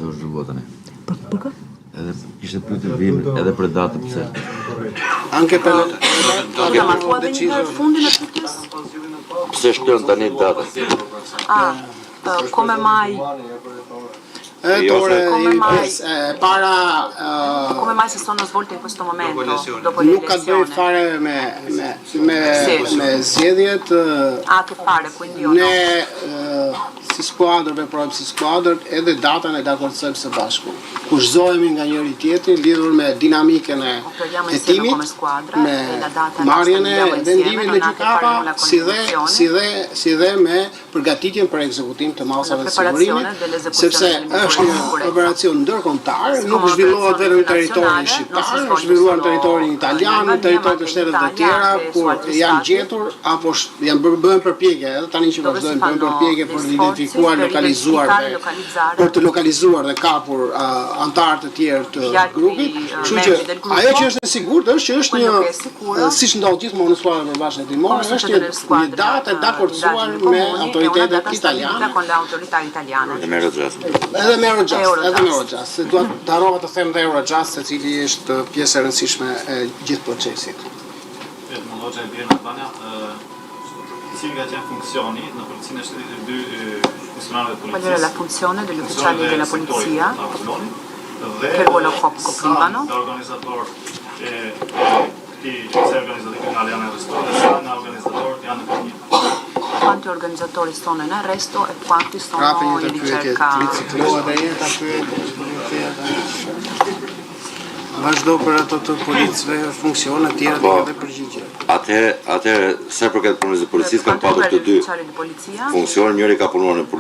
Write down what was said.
pse u zhvillua tani. Për, për kë? Edhe kishte pyetje vim edhe për datën pse. Anche per le Scusa, ma thua edhe një herë fundin e pyetjes? Pse shtën tani datën? Ah, eh, come mai Edhe Jo, tore se- Come jemi mai? pjesë e para ë, come mai si sono svolte in questo momento dopo le nuk ka të bëjë elezioni? fare me me me Sì. me zgjedhjet ë, Ha a che fare quindi o no? Ne ë, si skuadër veprojmë si skuadër edhe datën e dakordësojmë së bashku. Kushtëzohemi nga njëri tjetri lidhur me dinamikën e Operiamo insieme hetimit, come squadra me e la data la marrjen e stabiliamo insieme, vendimit non në ha a che fare gjykata, nulla con si le dhe elezioni. si dhe si dhe me përgatitjen për ekzekutim të masave La të preparazione sigurimit, dell'esecuzione sepse delle misure është di një sicurezza. operacion ndërkombëtar, nuk Siccome zhvillohet vetëm në operazione territorin internazionale, non si shqiptar, svolge është zhvilluar në solo territorin in italian, në Albania, ma territor anche të in shteteve të Italia, tjera, anche su kur altri janë stati. gjetur apo sh- janë bërë bëhen përpjekje, edhe tani që Dove si vazhdojnë bëhen fanno përpjekje dei për të sforzi identifikuar, per lokalizuar identificare, dhe localizzare për të lokalizuar dhe kapur uh, antarë të tjerë të gli altri, grupit. eh, Kështu që membri del gruppo. ajo që është e sigurt është që është Quello një che è sicuro, eh, siç ndodh gjithmonë në skuadrën e përbashkët hetimore, come është succede një, nelle një squadre datë e eh, dakordësuar indagini me comuni, è una autoritetet data stabilita italiane. con le autorità italiane. Edhe me Eurojust. Edhe me Eurojust, Eurojust. edhe me Eurojust. Se dua të harrova të them dhe Eurojust, se cili është pjesë e rëndësishme e gjithë procesit. Edmond Hoxha e Birn Albania, ë, cili ka qenë funksioni në policinë e shtetit të dy ë, funksionarëve të Qual era la policisë? funzione degli funksioni ufficiali dhe della sektorit polizia? ta Apollonit, dhe Che ruolo ë, coprivano? Sa nga organizator e këtij kësaj organizate kriminale janë arrestuar dhe sa nga organizatorët janë në kërkim. Quanti organizzatori sono in arresto e quanti sono Prapë një in të pyetje, ricerca? riciklohet e njëjta pyetje, policia tani. Vazhdo për ato të policëve, funksione të tjera Po. të edhe përgjigje. Atëherë, atëherë sa i përket punës së Per policisë kanë quanto patur riguarda të gli dy ufficiali di polizia, funksione, njëri ka punuar në polici.